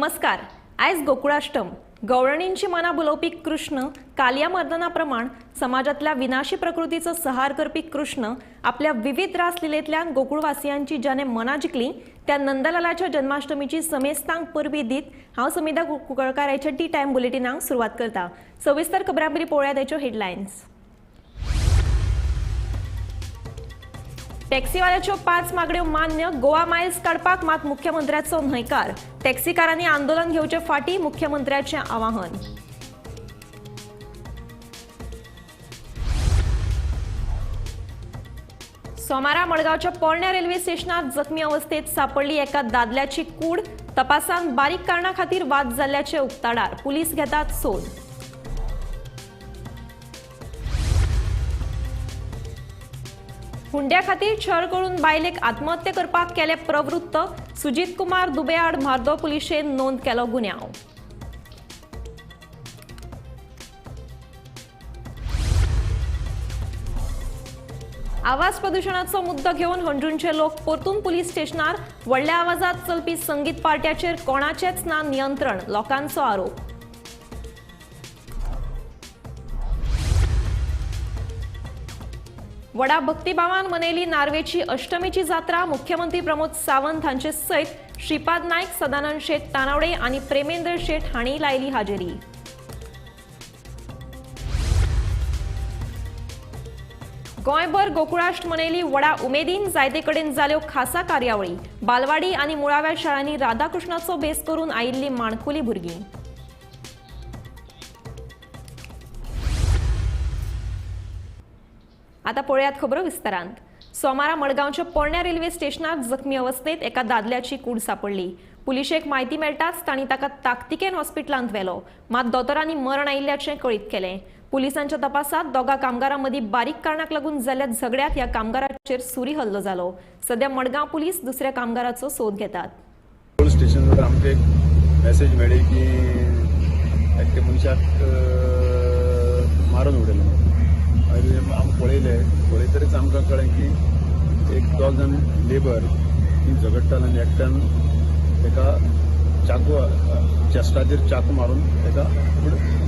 नमस्कार. आयज गोकुळाष्टम. गवळणींची मनां भुलोवपी कृष्ण कालया मर्दना प्रमाण समाजातल्या विनाशी प्रकृतीचो सहार करपी कृष्ण आपल्या विविध रासलिलेंतल्यान गोकुळवासियांची ज्याने मनां जिखली त्या नंदलालाच्या जन्माष्टमीची समेस्तांक परबी दीत हांव समिधा कुंकळकार हेच्या टी टायम बुलेटिनाक सुरवात करता. सविस्तर खबरां पयलीं पळोवया तेच्यो हेडलायन्स. टॅक्सीवाल्याच्यो 5 मागण्यो मान्य, गोवा मायल्स काडपाक मात मुख्यमंत्र्याचो न्हयकार. टॅक्सीकारांनी आंदोलन घेवचे फाटीं मुख्यमंत्र्याचें आवाहन. सोमारा मडगांवच्या पोरण्या रेल्वे स्टेशनार जखमी अवस्थेत सापडली एका दादल्याची कूड. तपासान बारीक कारणा खातीर वाद जाल्ल्याचे उक्ताडार. पुलीस घेतात सोद. हुंड्या खातीर छळ करून बायलेक आत्महत्या करपाक केले प्रवृत्त. सुजीत कुमार दुबे आड म्हार्दोळ पुलिशेन नोंद केलो गुन्यांव. आवाज प्रदुशणाचो मुद्दो घेवन हणजूणचे लोक परतून पुलीस स्टेशनार. व्हडल्या आवाजात चलपी संगीत पार्ट्याचेर कोणाचेच ना नियंत्रण, लोकांचो आरोप. वडा भक्तिभावान मनयली नार्वेची अष्टमीची जात्रा. मुख्यमंत्री प्रमोद सावंत हांचे सयत श्रीपाद नायक, सदानंद शेट तानावडे आनी प्रेमेंद्र शेट हांणी लायली हाजेरी. गोंयभर गोकुळाष्ट मनयली व्हडा उमेदीन. जायते कडेन जाल्यो खासा कार्यावळी. बालवाडी आनी मुळाव्या शाळांनी राधाकृष्णाचो भेस करून आयिल्ली माणकुली भुरगीं. आता पळयात खबरो विस्तारांत. सोमारा मडगांवच्या पोरण्या रेल्वे स्टेशनार जखमी अवस्थेत एका दादल्याची कूड सापडली. पुलिशेक म्हायती मेळटाच तांणी ताका ताकतिकेन हॉस्पिटलांत व्हेलो. मात दोतोरांनी मरण आयिल्ल्याचें कळीत केलें. पुलिसांच्या तपासात दोगा कामगारां मदीं बारीक कारणाक लागून जाल्ल्या झगड्यांत ह्या कामगाराचेर सुरी हल्लो जालो. सध्या मडगांव पुलीस दुसऱ्या कामगाराचो सोद घेतात. पोलीस स्टेशनार आमकां एक मॅसेज मेळ्ळी की एकट्या मनशाक मारून उडयलो. मागीर आमी पळयले, पळयतरीच आमकां कळ्ळें की एक दोग जाण लेबर ती झगडटाले आनी एकट्यान ताका चाकू चेस्टाचेर चाकू मारून ताका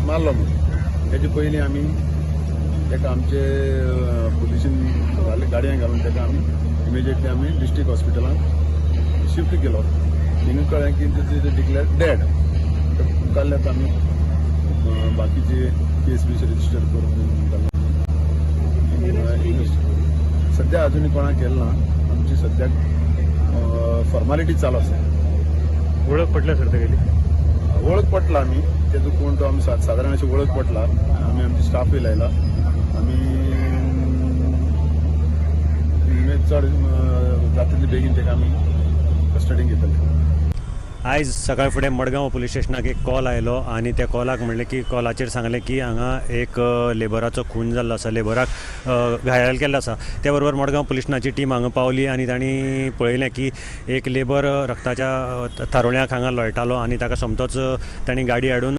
मारलो म्हणून. तेजे पयलीं आमी ताका आमचे पुलिशीन गाडयेन घालून ताका आमी इमिजिएटली आमी डिस्ट्रिक्ट हॉस्पिटलांत शिफ्ट केलो. थिंगा कळ्ळें की डिक्लेअर डेड. मुखाल्ल्यात आमी बाकीचे केस बीस रजिस्टर करून सध्या अजूनही कोणाक केलं ना. आमची सध्या फॉर्मालिटी चालू आसा. वळख पटल्या सर तेगेली? वळख पटला आमी तेजो कोण तो आमी सादारण अशी वळख पटला. आमी आमची स्टाफूय लायला. आमी चड जाता तितले बेगीन ताका आमी कस्टडीन घेतले. आयज सकाळ फुडें मडगांव पुलीस स्टेशनाक एक कॉल आयलो आनी त्या कॉलाक म्हणलें की कॉलाचेर सांगलें की हांगा एक लेबराचो खून जाल्लो आसा, लेबराक घायल केल्लो आसा. त्या बरोबर मडगांव पुलीस स्टेशनाची टीम हांगा पावली आनी तांणी पळयलें की एक लेबर रक्ताच्या थारोळ्याक हांगा लोळटालो आनी ताका सोमतोच तांणी गाडी हाडून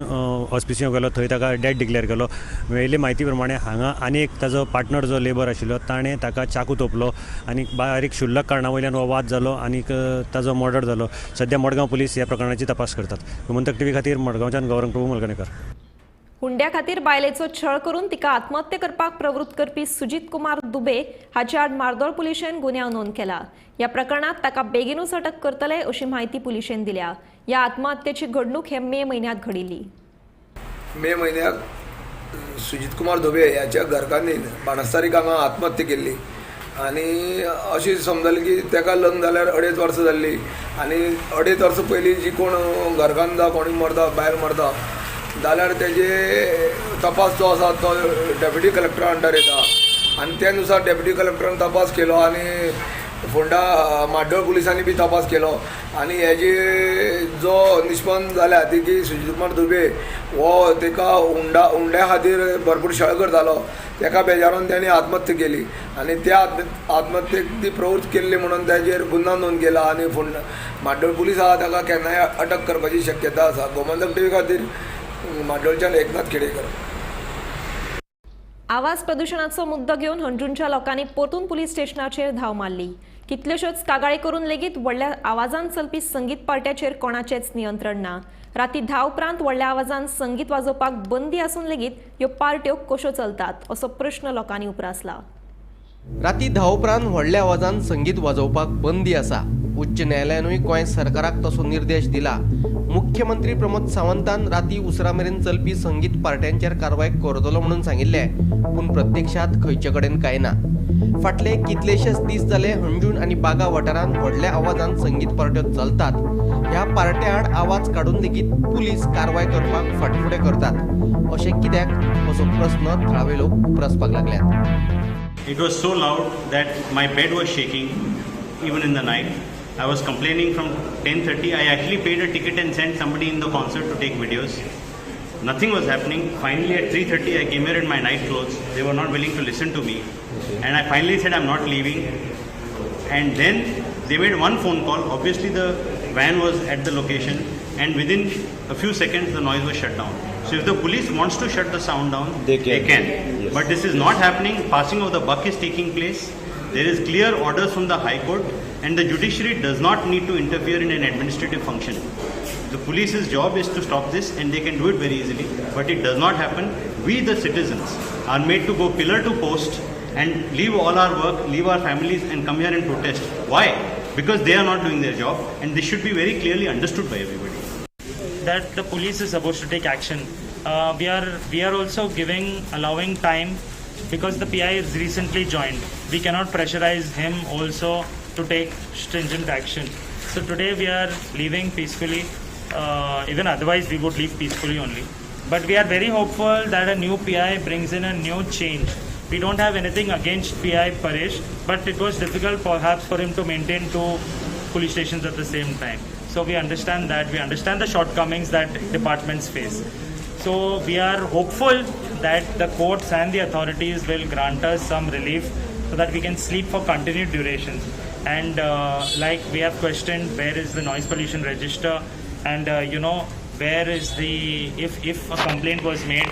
हॉस्पिसियो गेलो, थंय ताका डेड डिक्लेअर केलो. मेळिल्ले म्हायती प्रमाणे हांगा आनी एक ताजो पार्टनर जो लेबर आशिल्लो ताणें ताका चाकू तोपलो आनी बारीक क्षुल्लक कारणा वयल्यान हो वाद जालो आनी ताजो मर्डर जालो. सद्या मडगांव पुलीस ह्या प्रकरणाची तपास करतात. गोमंतक टीव्ही खातीर मडगांवच्यान गौरंग प्रभू मलगणेकर. हुंड्या खातीर बायलेचो छळ करून तिका आत्महत्या करपाक प्रवृत्त करपी सुजीत कुमार दुबे हाचे आड मार्दोळ पुलिशेन गुन्यांव नोंद केला. ह्या प्रकरणात ताका बेगीनूच अटक करतले अशी म्हायती पुलिशेन दिल्या. ह्या आत्महत्येची घडणूक हे मे म्हयन्यांत घडिल्ली. मे म्हयन्याक सुजीत कुमार दुबे ह्याच्या घरकान्नीन बाणस्तारीक हांगा आत्महत्या केल्ली आनी अशें समजलें की ताका लग्न जाल्यार 2.5 वर्सां जाल्लीं आनी 2.5 वर्सां पयलीं जी कोण घरकान्न जावं कोणी मरता, बायल मरता जाल्यार तेजे तपास जो आसा तो डेप्युटी कलेक्टरा अंडर येता आनी त्या नुसार डेप्युटी कलेक्टरान तपास केलो आनी फोंडा म्हाड्डोळ पुलिसांनी बी तपास केलो आनी हेजे जो निष्पन्न जाल्या ती की सुजीत कुमार दुबे हो ताका हुंड्या खातीर भरपूर छळ करतालो. ताका बेजारून तेणी आत्महत्या केली आनी त्या आत्महत्येक ती प्रवृत्त केल्ली म्हणून ताजेर गुन्यांव नोंद केला आनी फोंडा म्हाड्डोळ पुलीस आहा ताका केन्नाय अटक करपाची शक्यता आसा. गोमंतक टीव्ही खातीर म्हाड्डोळच्यान एकनाथ खेडेकर. आवाज प्रदुशणाचो मुद्दो घेवन हणजूणच्या लोकांनी परतून पुलीस स्टेशनाचेर धांव मारली. कितल्योश्योच कागाळी करून लेगीत व्हडल्या आवाजान चलपी संगीत पार्ट्याचेर कोणाचेंच नियंत्रण ना. राती 10 उपरांत व्हडल्या आवाजान संगीत वाजोवपाक बंदी आसून लेगीत ह्यो पार्ट्यो कश्यो चलतात असो प्रश्न लोकांनी उप्रासला. राती 10 उपरांत व्हडल्या आवाजान संगीत वाजोवपाक बंदी आसा. उच्च न्यायालयानूय गोंय सरकाराक तसो निर्देश दिला. मुख्यमंत्री प्रमोद सावंतान राती उसरा मेरेन चलपी संगीत पार्ट्यांचेर कारवाय करतलो म्हणून सांगिल्लें, पूण प्रत्यक्षात खंयचे कडेन कांय ना. फाटले कितलेशेच दीस जाले हणजूण आनी बागा वाठारांत व्हडल्या आवाजान संगीत पार्ट्यो चलतात. ह्या पार्ट्या आड आवाज काडून लेगीत पुलीस कारवाय करपाक फाटफुडें करतात, अशें कित्याक असो प्रस्न थळावे लोक उप्रासपाक लागल्यात. It was so loud that my bed was shaking even in the night. I was complaining from 10:30. I actually paid a ticket and sent somebody in the concert to take videos. Nothing was happening. Finally at 3:30 I came here in my night clothes. They were not willing to listen to me. And I finally said I'm not leaving. And then they made one phone call. Obviously the van was at the location and within a few seconds the noise was shut down. So if the police wants to shut the sound down, they can. Yes. But this is not happening. Passing of the buck is taking place. There is clear orders from the High Court and the judiciary does not need to interfere in an administrative function. The police's job is to stop this and they can do it very easily, but it does not happen. We the citizens are made to go pillar to post and leave all our work, leave our families and come here and protest. Why? Because they are not doing their job and this should be very clearly understood by everybody. That the police is supposed to take action. We are also allowing time because the PI is recently joined. We cannot pressurize him also to take stringent action. So today we are leaving peacefully. Even otherwise we would leave peacefully only. But we are very hopeful that a new PI brings in a new change. We don't have anything against PI Paresh, but it was difficult perhaps for him to maintain two police stations at the same time. So we understand that, we understand the shortcomings that departments face. So we are hopeful that the courts and the authorities will grant us some relief so that we can sleep for continued durations. And like we have questioned, where is the noise pollution register, and where is the, if a complaint was made,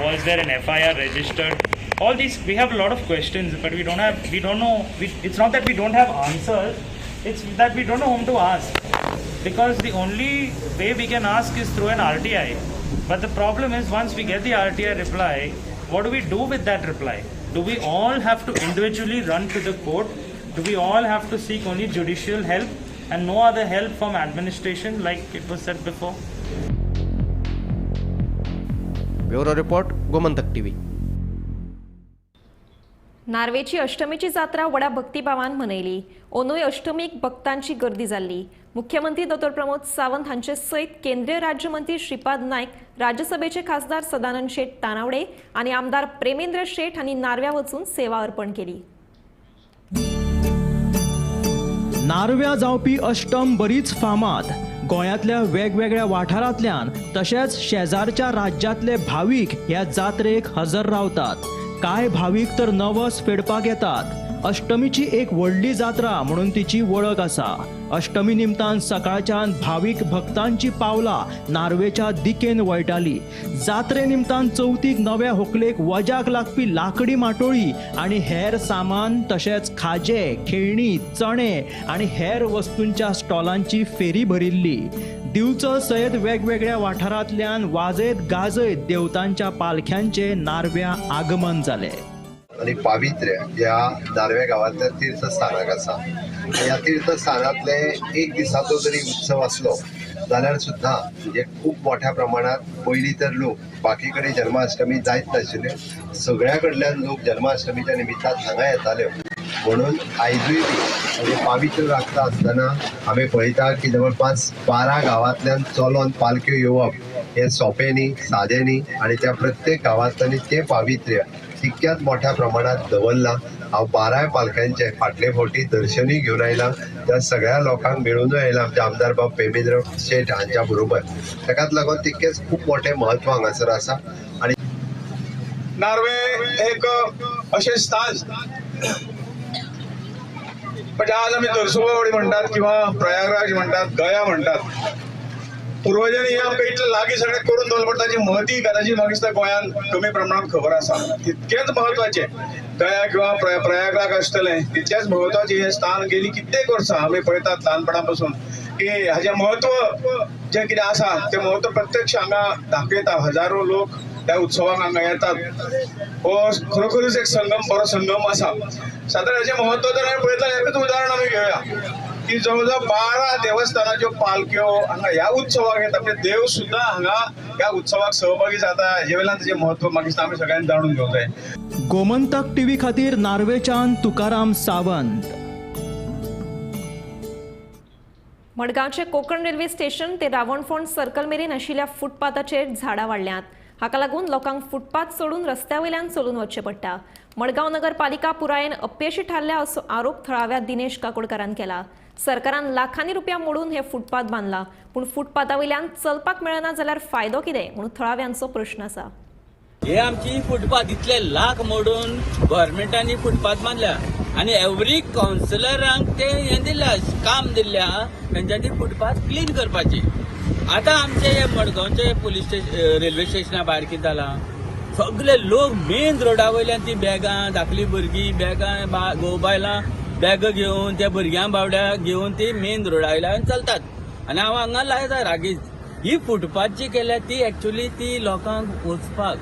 was there an FIR registered? All these, we have a lot of questions, but we don't know, it's not that we don't have answers, it's that we don't know whom to ask. Because the only way we can ask is through an RTI. But the problem is, once we get the RTI reply, what do we do with that reply? Do we all have to individually run to the court? Do we all have to seek only judicial help and no other help from administration like it was said before? Bureau Report, Gomantak TV. नार्वेची अष्टमीची जात्रा व्हडा भक्तिभावान मनयली. ओनूय अष्टमीक भक्तांची गर्दी जाल्ली. मुख्यमंत्री डॉ प्रमोद सावंत हांचे सयत केंद्रीय राज्यमंत्री श्रीपाद नायक, राज्यसभेचे खासदार सदानंद शेट तानावडे आनी आमदार प्रेमेंद्र शेट हांणी नार्व्या वचून सेवा अर्पण केली. नार्व्या जावपी अष्टम बरीच फामाद. गोंयांतल्या वेगवेगळ्या वाठारांतल्यान तशेंच शेजारच्या राज्यांतले भावीक ह्या जात्रेक हजर रावतात. कांय भावीक तर नवस फेडपाक येतात. अष्टमीची एक व्हडली जात्रा म्हणून तिची वळख आसा. अष्टमी निमतान सकाळच्यान भावीक भक्तांची पावलां नार्वेच्या दिकेन वळटाली. जात्रे निमतान चवथीक नव्या होकलेक वज्याक लागपी लाकडी माटोळी आनी हेर सामान तशेंच खाजें, खेळणी, चणे आनी हेर वस्तूंच्या स्टॉलांची फेरी भरिल्ली. दिवचल सयत वेगवेगळ्या वाठारांतल्यान वाजयत गाजयत देवतांच्या पालख्यांचे नार्व्या आगमन जालें. आनी पावित्र्य ह्या नार्व्या गांवांतल्या तीर्थस्थानाक आसा. ह्या तीर्थस्थानांतले एक दिसाचो जरी उत्सव आसलो जाल्यार सुद्दां म्हणजे खूब मोठ्या प्रमाणात पयलीं तर लोक बाकी कडेन जन्माष्टमी जायत नाशिल्ल्यो, सगळ्या कडल्यान लोक जन्माष्टमीच्या निमित्तान हांगा येताल्यो. म्हणून आयजूय बी म्हणजे पावित्र्य राखता आसतना आमी पळयता की जवळपास 12 गांवांतल्यान चलोन पालख्यो येवप हें सोंपें न्ही, सादें न्ही. आनी त्या प्रत्येक गांवांतल्यानी तें पावित्र्य तितक्याच मोठ्या प्रमाणात दवरलां. हांव 12 पालख्यांचे फाटले फावटी दर्शनूय घेवन आयलां, त्या सगळ्या लोकांक मेळूनय आयलां आमचे आमदार बाब प्रेमेंद्र शेट हांच्या बरोबर. ताकाच लागून तितकेंच खूब मोठें म्हत्व हांगासर आसा. आनी नार्वे एक अशें स्थान म्हणजे आज आमी नरसोबावाडी म्हणटात किंवा प्रयागराज म्हणटात, गया म्हणटात, पुर्वजांनी हें आमकां इतलें लागीं सगळें करून दवरलें, पण ताची महती कदाचित म्हाका दिसता गोंयांत कमी प्रमाणात खबर आसा. तितकेंच म्हत्वाचें गया किंवा प्रयागराज आसतलें तितकेंच म्हत्वाचें हें स्थान गेली कित्येक वर्सां आमी पळयतात ल्हानपणा पासून की हाजें म्हत्व जें कितें आसा तें म्हत्व प्रत्यक्ष हांगा दाखयता. हजारो लोक ह्या उत्सवाक हांगा येतात. हो खरोखरीच एक संगम, बरो संगम आसा. सादारण हाजें म्हत्व जर आमी पळयता, एकच उदाहरण आमी घेवया की जवळ जवळ 12 देवस्थानाच्यो पालख्यो हांगा ह्या उत्सवाक येता. म्हणजे देव सुद्दां हांगा ह्या उत्सवाक सहभागी जाता. हेजे वयल्यान तेजें म्हत्व म्हाका दिसता आमी सगळ्यांनी जाणून घेवंक जाय. गोमंतक टीव्ही खातीर नार्वेच्यान तुकाराम सावंत. मडगांवचे कोकण रेल्वे स्टेशन ते रावणफोंड सर्कल मेरेन आशिल्ल्या फुटपाथाचेर झाडां वाडल्यांत. हाका लागून लोकांक फुटपाथ सोडून रस्त्या वयल्यान चलून वचचें पडटा. मडगांव नगरपालिका पुरायेन अपेशी थारल्या असो आरोप थळाव्या दिनेश काकोडकारान केला. सरकारान लाखांनी रुपया मोडून हे फुटपाथ बांदला, पूण फुटपाथा वयल्यान चलपाक मेळना जाल्यार फायदो कितें म्हणून थळाव्यांचो प्रश्न आसा. हे आमची फुटपाथ इतले लाख मोडून गव्हर्मेंटांनी फुटपाथ बांदल्या आनी एवरी कावन्सिलरांक ते हें दिल्या, काम दिल्लें आहा तेंच्यांनी फुटपाथ क्लीन करपाची. आतां आमचे हे मडगांवचे पुलीस स्टेशन रेल्वे स्टेशना भायर कितें जालां, सगळे लोक मेन रोडा वयल्यान ती बॅगां, धाकली भुरगीं बॅगां, घोव बायलां बॅगां घेवन त्या भुरग्यां बावड्या घेवन ती मेन रोडा वयल्यान चलतात. आनी हांव हांगा लायता रागीच. ही फुटपाथ जी केल्या ती एक्चुली ती लोकांक वचपाक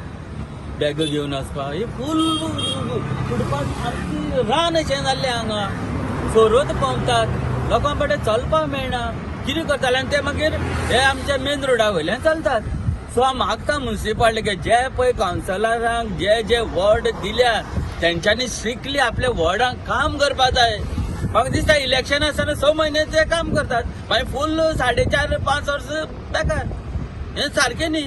बॅगां घेवन वचपाक. ही फूल फुटपाथ सामकी रान अशें जाल्लें हांगा, सोरोत पोंवतात, लोकांक बरें चलपाक मेळना. कितें करताले आनी ते मागीर हे आमच्या मेन रोडा वयल्यान चलतात. सो हांव मागता मुन्सिपालिटीक जे पळय कावन्सिलरांक जे जे वॉर्ड दिल्या तेंच्यांनी स्ट्रिक्टली आपल्या वॉर्डांक काम करपाक जाय. म्हाका दिसता इलेक्शन आसतना 6 म्हयने ते काम करतात, मागीर फूल 4.5-5 वर्सां बेकार. हें सारकें न्ही.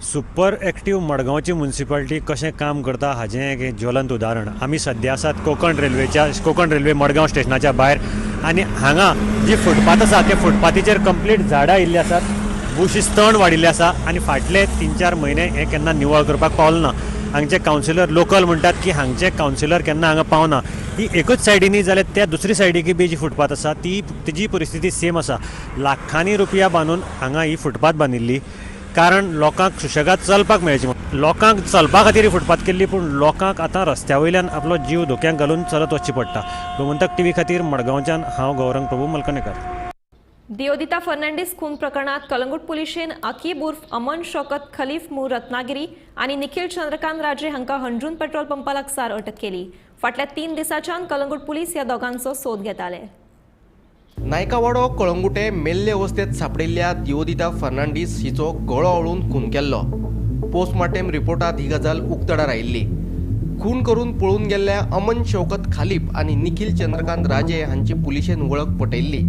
सुपर एक्टीव मडगांवची मुन्सिपालिटी कशें काम करता हाजें एक ज्वलंत उदाहरण. आमी सद्या आसात कोकण रेल्वे मडगांव स्टेशनाच्या भायर आनी हांगा जी फुटपाथ आसा त्या फुटपाथीचेर कंप्लीट झाडां आयिल्लीं आसात, बुशीस तण वाडिल्लें आसा आनी फाटले 3-4 म्हयने हें केन्ना निवळ करपाक पावलें ना. हांगचे कावन्सिलर लोकल म्हणटात की हांगचे कावन्सिलर केन्ना हांगा पावना. ही एकूच सायडीनी जाल्यार त्या दुसरी सायडीक बी जी फुटपाथ आसा ती तेजी परिस्थिती सेम आसा. लाखांनी रुपया बांदून हांगा ही फुटपाथ बांदिल्ली कारण लोकांक सुशेगाद चलपाक मेळचें म्हूण. लोकांक चलपा खातीर ही फुटपाथ केल्ली, पूण लोकांक आतां रस्त्या वयल्यान आपलो जीव धोक्याक घालून चलत वचचें पडटा. गोमंतक टीव्ही खातीर मडगांवच्यान हांव गौरंग प्रभू मलकणेकर. दियोदिता फर्नांडीस खून प्रकरणात कलंगूट पुलिशेन अकीब उर्फ अमन शौकत खलीफ मूळ रत्नागिरी आनी निखिल चंद्रकांत राजे हांकां हंजून पेट्रोल पंपा लागसार अटक केली. फाटल्या 3 दिसांच्यान कलंगूट पुलीस ह्या दोगांचो सोद घेताले. नायकावाडो कळंगुटे मेल्ले अवस्थेत सापडिल्ल्या दियोदिता फर्नांडीस हिचो गळो आवळून खून केल्लो. पोस्टमार्टेम रिपोर्टात ही गजाल उक्तडार आयिल्ली. खून करून पळून गेल्ल्या अमन शौकत खालीप आनी निखिल चंद्रकांत राजे हांची पुलिशेन वळख पटयल्ली.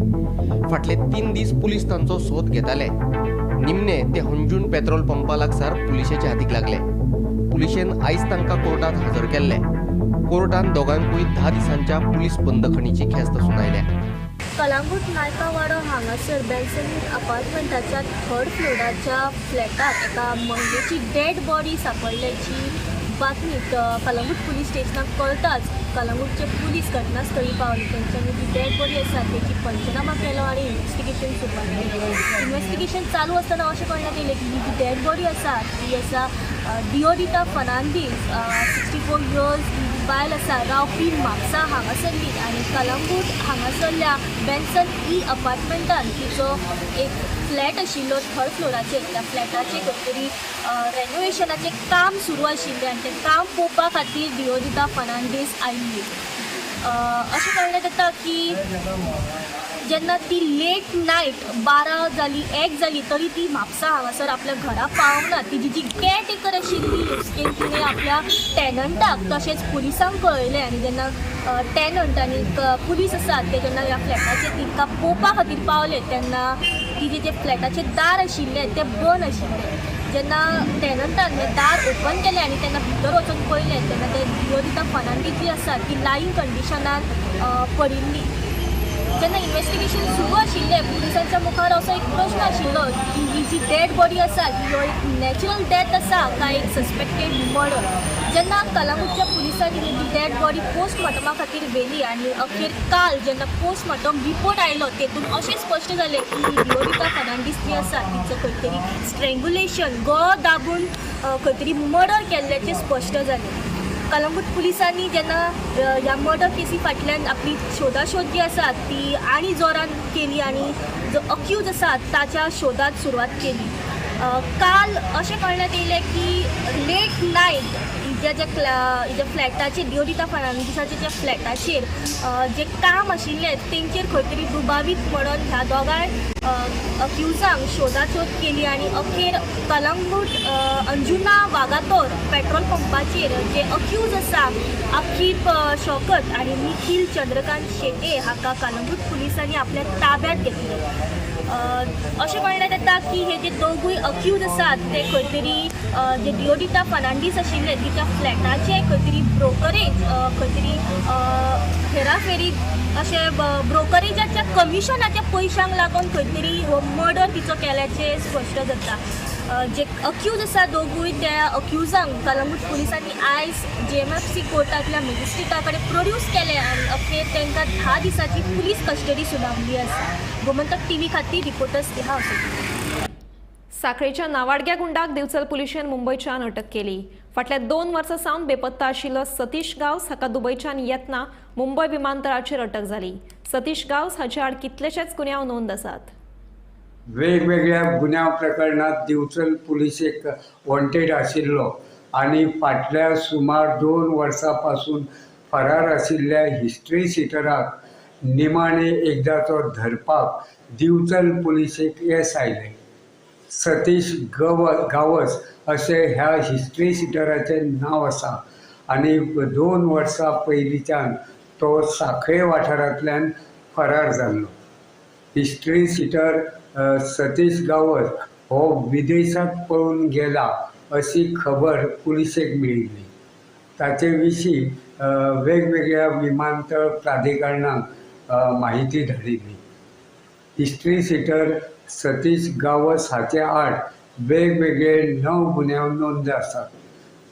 फाटले 3 दीस पुलीस तांचो सोद घेताले. निमणे ते हंजून पेट्रोल पंपा लागसार पुलिशेच्या हातीक लागले. पुलिशेन आयज तांकां कोर्टात हजर केल्ले. कोर्टान दोगांकूय 10 दिसांच्या पुलीस बंदखणीची ख्यास्त सुनायल्या. कलांगूट नायकावाडो हांगासर बेल्सन अपार्टमेंटाच्या 3rd फ्लोराच्या फ्लॅटार एका महिलेची डेड बॉडी सापडल्याची बातमी कलंगूट पुलीस स्टेशनाक कळटाच कलंगूटचे पुलीस घटनास्थळी पावले. तेंच्यांनी जी डेड बॉडी आसा तेची पंचनामा केलो आनी इन्वेस्टिगेशन सुरवात केली. इन्वेस्टिगेशन चालू आसतना अशें कळण्यात येयलें की ही जी डेड बॉडी आसा ती आसा दियोदिता फर्नांडीस 64 इयर्स बायल आसा, रावपी म्हापसा हांगासरली आनी कलंगूट हांगासरल्या बेन्सन ई अपार्टमेंटान तिचो एक फ्लॅट आशिल्लो 3rd फ्लोराचेर. त्या फ्लॅटाचेर खंय तरी रेनोवेशनाचें काम सुरू आशिल्लें आनी तें काम पळोवपा खातीर दियोदिता फर्नांडीस आयिल्ली. अशें कळण्यात येता की जेन्ना ती लेट नायट 12 जाली 1 जाली तरी ती म्हापसा हांगासर आपल्या घरा पावना. तिजी जी केअरटेकर आशिल्ली हिस्केन तिणें आपल्या टॅनंटाक तशेंच पुलिसांक कळयलें आनी जेन्ना टॅनंट आनी पुलीस आसात ते जेन्ना ह्या फ्लॅटाचेर तिका पळोवपा खातीर पावले तेन्ना तिजें जें फ्लॅटाचें दार आशिल्लें तें बंद आशिल्लें. जेन्ना टॅनंटान हें दार ओपन केलें आनी तेन्ना भितर वचून पळयलें तेन्ना ते दियोदिता फर्नांडीस जी आसा ती लायींग कंडिशनान पडिल्ली. जेन्ना इन्व्हेस्टिगेशन सुरू आशिल्लें पुलिसांच्या मुखार असो एक प्रश्न आशिल्लो की ही जी डेड बॉडी आसा ही हो एक नॅचरल डेथ आसा काय एक सस्पेक्टेड मर्डर. जेन्ना कलंगूटच्या पुलिसांनी ही डेड बॉडी पोस्टमॉर्टमा खातीर व्हेली आनी अखेर काल जेन्ना पोस्टमॉर्टम रिपोर्ट आयलो तेतून अशें स्पश्ट जालें की रियोरिता फर्नांडीस जी आसा तिचो खंय तरी स्ट्रेंगुलेशन, गळो दाबून खंय तरी मर्डर केल्ल्याचें स्पश्ट जालें. कलंगूट पुलिसांनी जेन्ना ह्या मर्डर केसी फाटल्यान आपली शोधाशोध जी आसा ती आनी जोरान केली आनी जो अक्यूज आसा ताच्या शोधात सुरवात केली. काल अशें कळण्यात येयलें की लेट नायट हिच्या ज्या फ्लॅटाचेर, रियोरिता फर्नांडीसाच्या ज्या फ्लॅटाचेर जे काम आशिल्लें तेंचेर खंय तरी दुबावीत म्हणून ह्या दोगांय अक्युजांक शोधाशोध केली आनी अखेर कलंगूट अंजुना वागातोर पेट्रोल पंपाचेर जे अक्यूज आसा अखीब शौकत आनी निखील चंद्रकांत शेटे हाका कलंगूट पुलिसांनी आपल्या ताब्यात घेतले. अशें म्हणण्यात येता की हे जे दोगूय अक्यूज आसात ते खंय तरी जे रियोरिता फर्नांडीस आशिल्ले तिच्या फ्लॅटाचे खंय तरी ब्रोकरेज, खंय तरी हेराफेरी अशें ब्रोकरेजाच्या कमिशनाच्या पयशांक लागून खंय तरी हो मर्डर तिचो केल्याचें स्पश्ट जाता. जे अक्यूज आसा दोगूय त्या अक्युजांक कलंगूट पुलिसांनी आयज JMFC कोर्टांतल्या मजिस्ट्रेटा कडेन प्रोड्यूस केले आनी अखेर तांकां 10 दिसांची पुलीस कस्टडी सुनावली आसा. गोमंतक टीव्ही खातीर रिपोर्टर स्नेहा असोती. साखळेच्या नावाडग्या गुंडाक दिवचल पुलिशेन मुंबयच्यान अटक केली. फाटल्या 2 वर्सां सावन बेपत्ता आशिल्लो सतीश गांवस हाका दुबयच्यान येतना मुंबय विमानतळाचेर अटक जाली. सतीश गांवस हाचे आड कितलेशेच गुन्यांव नोंद आसात. वेगवेगळ्या गुन्यांव प्रकरणात दिवचल पुलिसेक वॉन्टेड आशिल्लो आनी फाटल्या सुमार 2 वर्सां पासून फरार आशिल्ल्या हिस्ट्री शिटराक निमाणे एकदाचो धरपाक दिवचल पुलिसेक येस आयलें. सतीश गावस अशें ह्या हिस्ट्री शिटराचें नांव आसा आनी 2 वर्सां पयलींच्यान तो साखळे वाठारांतल्यान फरार जाल्लो. हिस्ट्री शिटर सतीश गावस हो विदेशांत पळून गेला अशी खबर पुलिसेक मेळिल्ली. ताचे विशीं वेगवेगळ्या विमानतळ प्राधिकरणांक माहिती धाडिल्ली. हिस्ट्री शिटर सतीश गावस हाचे आड वेगवेगळे 9 गुन्यांव नोंद आसात.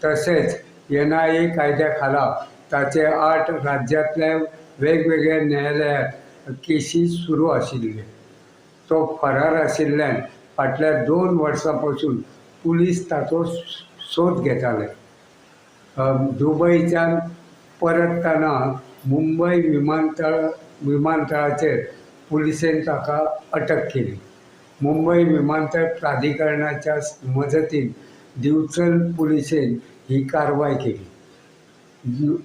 तशेंच NIA कायद्या खाला ताचे आड राज्यांतल्या वेगवेगळ्या न्यायालयांत केशी सुरू आशिल्ल्यो. तो फरार आशिल्ल्यान फाटल्या 2 वर्सां पासून पुलीस ताचो सोद घेताले. दुबयच्यान परततना मुंबय विमानतळाचेर पुलिसेन ताका अटक केली. मुंबय विमानतळ प्राधिकरणाच्या मजतीन दिवचल पुलिसेन ही कारवाय केली.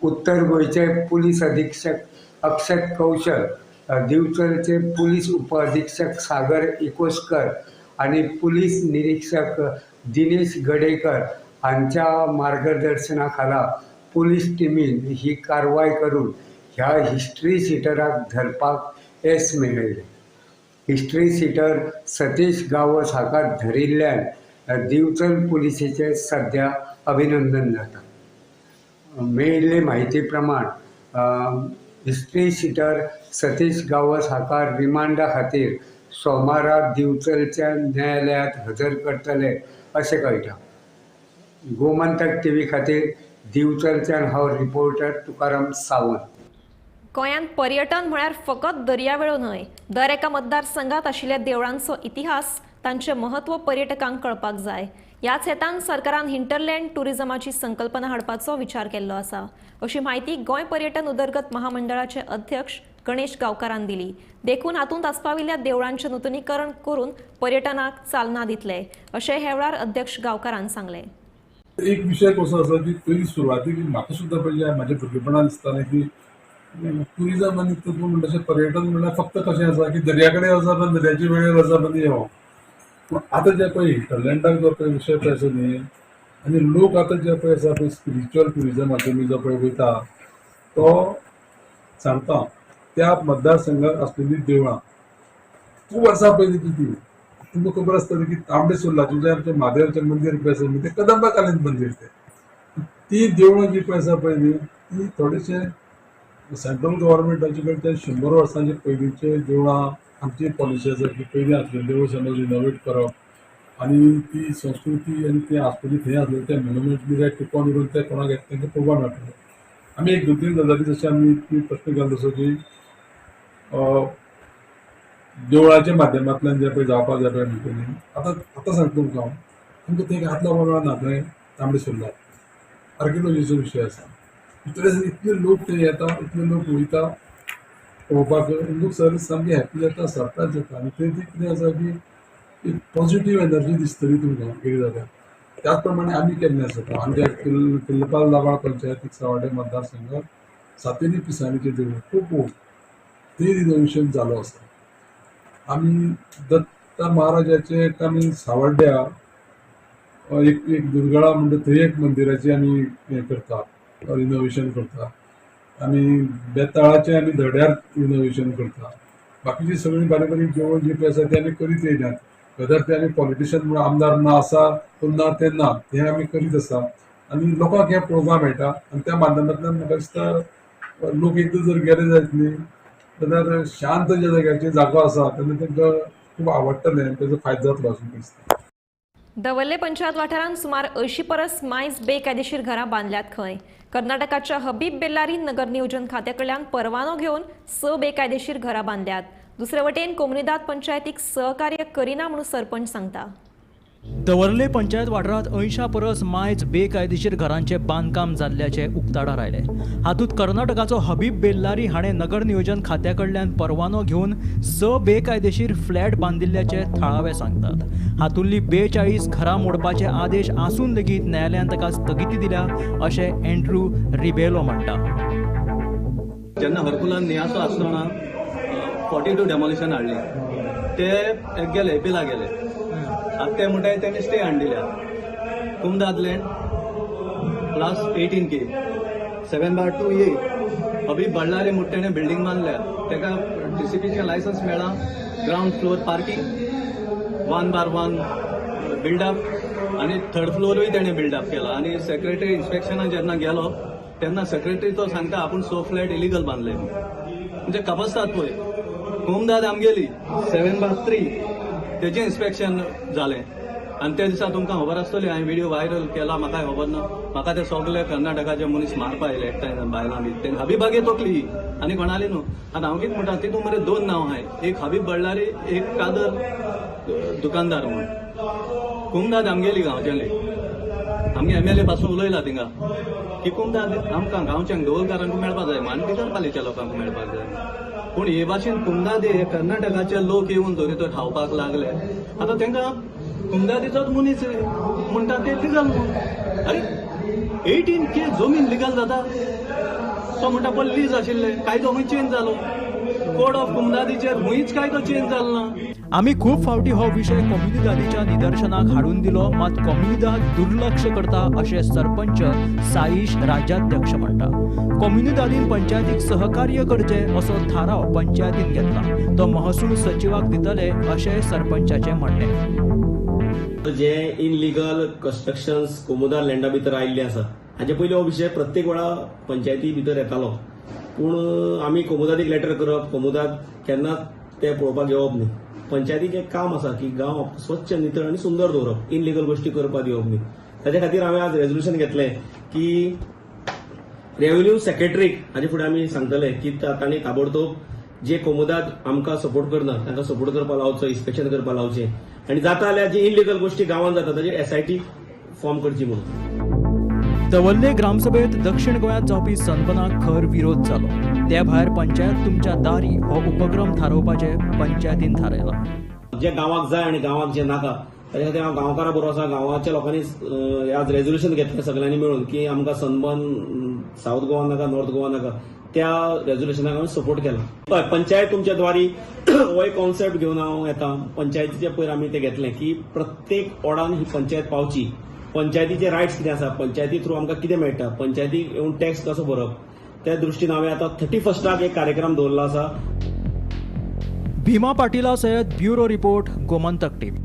उत्तर गोंयचे पुलीस अधीक्षक अक्षत कौशल, दिवचलचे पुलीस उपअधीक्षक सागर एकोस्कर आनी पुलीस निरीक्षक दिनेश गडेकर हांच्या मार्गदर्शना खाला पुलीस टिमीन ही कारवाय करून ह्या हिस्ट्री शिटराक धरपाक येस मेळयलें. हिस्ट्री शिटर सतीश गावस हाका धरिल्ल्यान दिवचल पुलिसेचें सध्या अभिनंदन जाता. मेळिल्ले म्हायती प्रमाण हिस्ट्री शिटर सतीश गावस हाका रिमांडा खातीर सोमारा दिवचलच्या न्यायालयांत हजर करतले अशें कळटा. गोमंतक टीव्ही खातीर दिवचलच्यान हांव रिपोर्टर तुकाराम सावंत. गोंयांत पर्यटन म्हळ्यार फकत दर्यावेळो न्हय, दर एका मतदारसंघात आशिल्ल्या देवळांचो इतिहास, तांचें म्हत्व पर्यटकांक कळपाक जाय. ह्याच हेतान सरकारान हिंटरलँड टुरिझमाची संकल्पना हाडपाचो विचार केल्लो आसा, अशी म्हायती गोंय पर्यटन उदरगत महामंडळाचे अध्यक्ष गणेश गांवकारान दिली. देखून हातूंत आस्पाविल्ल्या देवळांचें नुतनीकरण करून पर्यटनाक चालना दितले, अशें हे वेळार अध्यक्ष गांवकारान सांगलें. एक विशय कसो आसा की पयली सुरवातीक म्हाका सुद्दां पयलीं म्हाज्या भुरगेपणान दिसतालें की टुरिजम आनी तूं म्हणटा तशें पर्यटन म्हणल्यार फक्त कशें आसा की दर्या कडेन वचप आनी दर्याचे वेळेर वचप आनी येवप. पूण आतां जे पळय हिंटरलँडाक जो पळय विशय पळय आसा न्ही, आनी लोक आतां जे पळय आसा पळय स्पिरिच्युअल टुरिजमाचो जो पळय वयता तो सांगता त्या मतदारसंघात आसलेली देवळां खूब वर्सां पयलीं ती तुमकां खबर आसतली की तांबडे सुर्लाचें जें आमचें म्हादेवाचें मंदीर पळय आसा तें कदंबा कालीन मंदीर तें. ती देवळां जी पळय आसा पळय न्ही ती थोडेशें सेंट्रल गव्हर्मेंटाचे कडच्यान 100 वर्सांचे पयलींचे देवळां आमची पॉलिसी आसा की पयलीं आसलेली देवूळ समज रिनोवेट करप आनी ती संस्कृती आनी तें आसतली थंय आसलेले ते मोन्युमेंट बी ते टिकोवन उरून ते कोणाक तांकां पळोवपाक मेळटलें. आमी एक दोन तीन गजाली जशें आमी प्रश्न केलो तसो की देवळाच्या माध्यमांतल्यान जें पळय जावपाक जाय पळय म्हणटली आतां आतां सांगता तुमकां हांव, आमकां थंय हात लावपाक मेळना थंय तांबडे सुर्ला आर्किओलॉजीचो विशय आसा. भितर इतले लोक थंय येता, इतले लोक वयता पळोवपाक, लोक सगळे सामके हॅपी जाता, सरप्रायज जाता. आनी थंय ती कितें आसा की एक पॉझिटीव एनर्जी दिसतली तुमकां कितें जाल्यार. त्याच प्रमाणे आमी केल्लें आसा आमच्या किल्लपाल दाबाळ पंचायतीक सावाडे मतदारसंघात सातेरी पिसानीचें देवूळ खूब ओल्ड थंय रिनोवेशन जालो आसा. आमी दत्ता महाराजाचे आमी सावड्ड्या एक एक दुर्गळा म्हणटा थंय एक मंदिराची आमी हें करता, रिनोवेशन करता. आमी बेताळाचें आमी धड्यार रिनोवेशन करता. बाकीची सगळीं बारीक बारीक देवळां जी पळय आसा ती आमी करीत येयल्यात. वेदर ते आमी पॉलिटिशन म्हणून आमदार ना आसा पूण ना तें ना, हें आमी करीत आसा आनी लोकांक हें पळोवपाक मेळटा. आनी त्या माध्यमांतल्यान म्हाका दिसता लोक एकदां जर गेले जायत न्ही जाल्यार शांत ज्या जाग्याचेर जागो आसा तेन्ना तांकां खूब आवडटलें आनी ताजो फायदो जातलो अशें दिसता. दवर्ले पंचायत वाठारांत सुमार 80 परस मायज बेकायदेशीर घरां बांदल्यात खंय. कर्नाटकाच्या हबीब बेल्लारी नगर नियोजन खात्या कडल्यान परवानो घेवन 6 बेकायदेशीर घरां बांदल्यात. दुसरे वटेन कोमुनिदाद पंचायतीक सहकार्य करिना म्हणून सरपंच सांगता. दवर्ले पंचायत वाठारांत 80 परस मायज बेकायदेशीर घरांचें बांदकाम जाल्ल्याचें उक्ताडार आयलें. हातूंत कर्नाटकाचो हबीब बेल्लारी हाणें नगर नियोजन खात्या कडल्यान परवानो घेवन 6 बेकायदेशीर फ्लॅट बांदिल्ल्याचें थळावे सांगतात. हातूंतली 42 घरां मोडपाचे आदेश आसून लेगीत न्यायालयान ताका स्थगिती दिल्या अशें एंड्रू रिबेलो म्हणटा. जेन्ना हरकुलान नियासो आसतना 42 डेमोलिशन हाडली, ते गेले एपिला गेले. आतां ते म्हणटाय तेणी स्टे हाडल्या. कुमदाद land plus 18K 7/2A Habib Ballari म्हणटा तेणें बिल्डींग बांदल्या. तेका डीसीपीचें लायसन्स मेळ्ळां. Ground floor parking, 1/1 build-up आनी थर्ड फ्लोरूय तेणें बिल्डअप केला. आनी सेक्रेटरी इन्स्पेक्शनाक जेन्ना गेलो तेन्ना सेक्रेटरी तो सांगता आपूण 6 फ्लॅट इलिगल बांदले. म्हणजे कपस्तात पळय कुमदाद आमगेली 7/3 तेजें इन्स्पेक्शन जालें. आनी त्या दिसा तुमकां खबर आसतली हांवें व्हिडियो व्हायरल केला. म्हाकाय खबर ना, म्हाका ते सगळे कर्नाटकाचे मनीस मारपा आयले एकठांय बायलां बी. ते हबीबागे तोकली आनी कोणाली न्हू. आतां हांव कितें म्हणटा तितून मरे 2 नांव आहाय, एक हबीब बल्लारी, एक कादर दुकानदार म्हूण. कुमदाद आमगेली गांवचेली, आमगे एमएलए पासून उलयला थिंगा की कुमदाद आमकां गांवच्यांक दवलकारांक मेळपाक जाय आनी बिगरपालीच्या लोकांक मेळपाक जाय. पूण हे भाशेन कुमदादी हे कर्नाटकाचे लोक येवन जरी तर खावपाक लागले आतां तांकां कुमदादीचोच मनीस म्हणटा ते लिगल म्हूण. अरे 18K जमीन लिगल जाता? तो म्हणटा पळय लीज आशिल्ले, कायदो खंय चेंज जालो? कोड ऑफ कुमदादीचेर खंयच कायदो चेंज जालो ना. आमी खूब फावटी हो विशय कोमुनिदादीच्या निदर्शनाक हाडून दिलो, मात कोमुनिदाद दुर्लक्ष करता अशें सरपंच साईश राज्याध्यक्ष म्हणटा. कोमुनिदादीन पंचायतीक सहकार्य करचें असो थाराव पंचायतीन घेतला, तो महसूल सचिवाक दितले अशें सरपंचाचें म्हणणें. जे इनलिगल कन्स्ट्रक्शन्स कोमुदार लँडा भितर आयिल्ले आसा हाचे पयलीं हो विशय प्रत्येक वेळा पंचायती भितर येतालो, पूण आमी कोमुदादीक लेटर करप, कोमुदाद केन्नाच ते पळोवपाक येवप न्ही. पंचायतीचें काम आसा की गांव स्वच्छ, नितळ आनी सुंदर दवरप, इनलिगल गोश्टी करपाक दिवप न्ही. ताच्या खातीर हांवें आज रेजोल्युशन घेतलें की रेव्हेन्यू सेक्रेटरीक हाजे फुडें आमी सांगतले की तांणी ताबडतोब जे कोमुदाद आमकां सपोर्ट करना तांकां सपोर्ट करपाक लावचो, इन्स्पेक्शन करपाक लावचें आनी जाता जाल्यार जी इनलिगल गोश्टी गांवांत जाता ताजेर एसआयटी फॉर्म करची म्हणून. दवर्ले ग्रामसभेत दक्षिण गोंयांत जावपी सनबनाक खर विरोध जालो. ते भायर पंचायत तुमच्या दारी हो उपक्रम थारोवपाचें पंचायतीन थारायलां. जे गांवाक जाय आनी गांवाक जे नाका ताच्या खातीर हांव गांवकारा बरोबर आसा. गांवाच्या लोकांनी आज रेजोल्युशन घेतलें सगळ्यांनी मेळून की आमकां सनबन सावथ गोवा नाका, नॉर्थ गोवा नाका. त्या रेजोल्युशनाक हांवें सपोर्ट केला. हय, पंचायत तुमच्या द्वारी हो एक कॉन्सेप्ट घेवन हांव येता. पंचायतीचे पयर आमी ते घेतलें की प्रत्येक वॉर्डान ही पंचायत पावची, पंचायतीचे रायट्स कितें आसा, पंचायती थ्रू आमकां कितें मेळटा, पंचायतीक येवन टॅक्स कसो भरप, त्या दृश्टीन हांवें आतां 31 एक कार्यक्रम दवरलो आसा. भीमा पाटीला सयत ब्युरो रिपोर्ट, गोमंतक टीव्ही.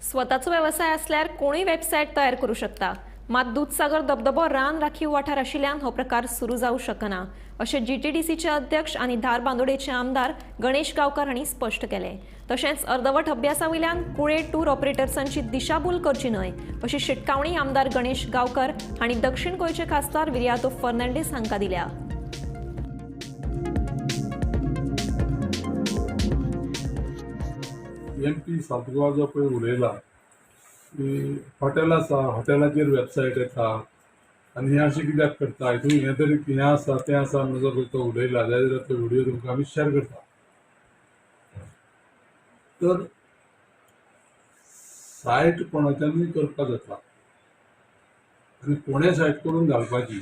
स्वताचो वेवसाय असल्यार कोणूय वेबसायट तयार करू शकता. मात दुदसागर धबधबो रान राखीव वाठार आशिल्ल्यान हो प्रकार सुरू जावं शकना अशें जीटीडीसीचे अध्यक्ष आनी धारबांदोडेचे आमदार गणेश गांवकार हांणी स्पश्ट केलें. तशेंच अर्दवट अभ्यासा वयल्यान कुळे टूर ऑपरेटर्सांची दिशाभूल करची न्हय अशी शिटकावणी आमदार गणेश गांवकर हांणी दक्षिण गोंयचे खासदार विरियातो फर्नांडीस हांकां दिल्या. एम पी साउथ गोवा जो पळय उलयला की हॉटेल आसा, हॉटेलाचेर वेबसायट येता आनी हें अशें कित्याक करता, हितून हें तरी हें आसा तें आसा म्हणून जो पळय तो उलयला जाल्यार तो व्हिडियो तुमकां आमी शेअर करता. तर सायट कोणाच्यानूय करपाक जाता आनी कोणें सायट करून घालपाची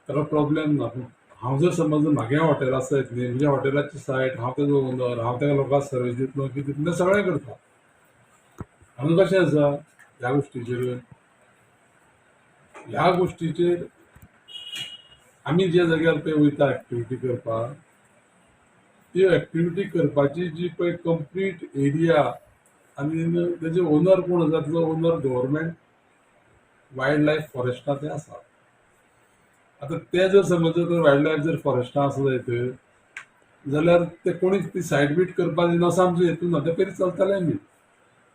ताका प्रॉब्लेम ना. पूण हांव जर समज म्हागे हॉटेल आसा न्ही, म्हज्या हॉटेलाची सायट, हांव तेजो ओनर, हांव तेका लोकांक सर्वीस दितलो की तितलें सगळें करता. हांगा कशें आसा ह्या गोश्टीचेर, ह्या गोश्टीचेर आमी ज्या जाग्यार पळय वयता एक्टिविटी करपाक, ती एक्टिविटी करपाची जी पळय कंप्लीट एरिया आनी तेजे ओनर कोण आसा, तेजो owner government wild life Foresta ते आसा. आतां ते जर समज जर वायल्ड लायफ जर फॉरेस्टा आसा जायत जाल्यार ते कोणीच ती सायड बीट करपाक दिना असो आमचो हेतू ना. ते पयलीं चलताले आमी,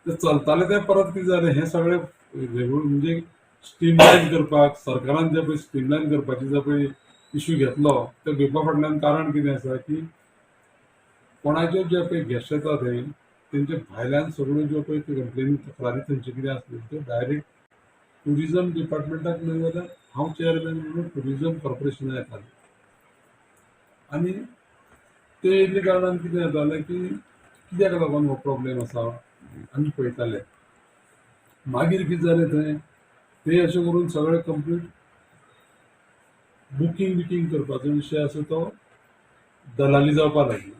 ते चलताले ते परत कितें जालें हें सगळें म्हणजे स्ट्रीमलायन करपाक सरकारान जे पळय स्ट्रीमलायन करपाची जो पळय इशू घेतलो तो घेवपा फाटल्यान कारण कितें आसा की कोणाच्यो जे पळय गेस्ट येता थंय तेंचे भायल्यान सगळ्यो ज्यो पळय कंप्लेनी तक्रारी थंयच्यो कितें आसल्यो त्यो डायरेक्ट ट्युरिजम डिपार्टमेंटाक न्हय जाल्यार हांव चेअरमॅन म्हणून ट्युरिजम कॉर्पोरेशनाक येतालें. आनी ते येयल्ले कारणान कितें जातालें की कित्याक लागून हो प्रॉब्लेम आसा आमी पळयताले. मागीर कितें जालें थंय ते अशें करून सगळें कंप्लीट बुकींग बिकींग करपाचो विशय आसा तो दलाली जावपाक लागली.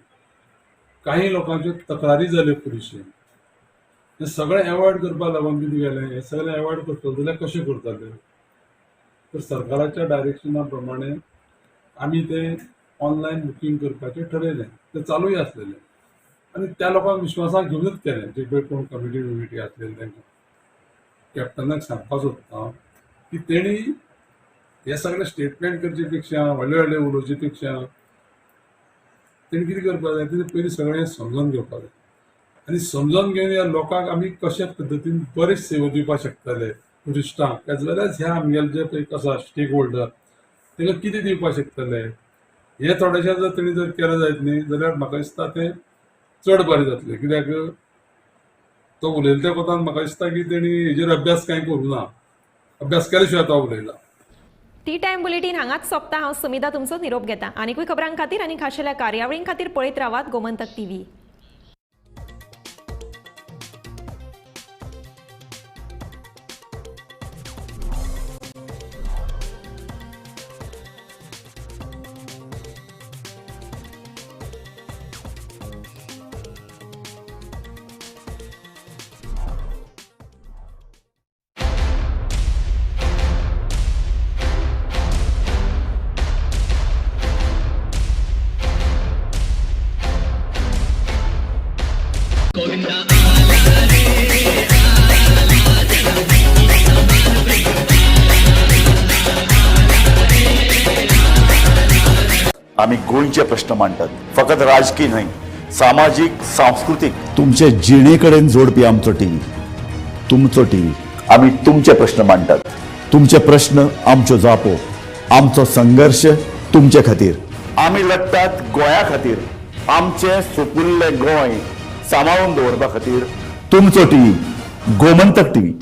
काही लोकांच्यो तक्रारी जाल्यो पुलिशेन. हें सगळें एवॉयड करपाक लागून कितें केलें, हें सगळें एवॉयड करतले जाल्यार कशें करताले तर सरकाराच्या डायरेक्शना प्रमाणे आमी तें ऑनलायन बुकींग करपाचें ठरयलें. तें चालूय आसलेलें आनी त्या लोकांक विश्वासाक घेवनूच केलें. जे पळय कोण कमिटी बिमिटी आसलेली तांकां कॅप्टनाक सांगपाक सोदता की तेणी हे सगळे स्टेटमेंट करचे पेक्षा, व्हडले व्हडले उलोवचे पेक्षा तेणी कितें करपाक जाय, तेणी पयलीं सगळें समजून घेवपाक जाय आनी समजून घेवन ह्या लोकांक आमी कशे पद्दतीन बरी सेवा दिवपाक शकतले ट्युरिस्टांक एज वेल एज ह्या आमगेले जे पळय आसा स्टेक होल्डर तांकां कितें दिवपाक शकतले हे थोडेशें जर तेणी जर केलें जायत न्ही जाल्यार म्हाका दिसता तें चड बरें जातलें. कित्याक तो उलयता त्या कोतान म्हाका दिसता की तेणी हेजेर अभ्यास कांय करूं ना, अभ्यास केले शिवाय तो उलयला. टी टायम बुलेटीन हांगाच सोंपता. हांव सुमिधा तुमचो निरोप घेता. आनीकूय खबरां खातीर आनी खाशेल्या कार्यावळीं खातीर पळयत रावात गोमंतक टीव्ही. आमी गोंयचे प्रश्न मांडटात, फकत राजकीय न्हय, सामाजीक, सांस्कृतीक, तुमचे जिणे कडेन जोडपी आमचो टीव्ही, तुमचो टीव्ही. आमी तुमचे प्रश्न मांडटात, तुमचे प्रश्न आमच्यो जापो, आमचो संघर्श तुमचे खातीर. आमी लढटात गोंया खातीर, आमचें सुपुल्लें गोंय सांबाळून दवरपा खातीर. तुमचो टीव्ही, गोमंतक टीव्ही.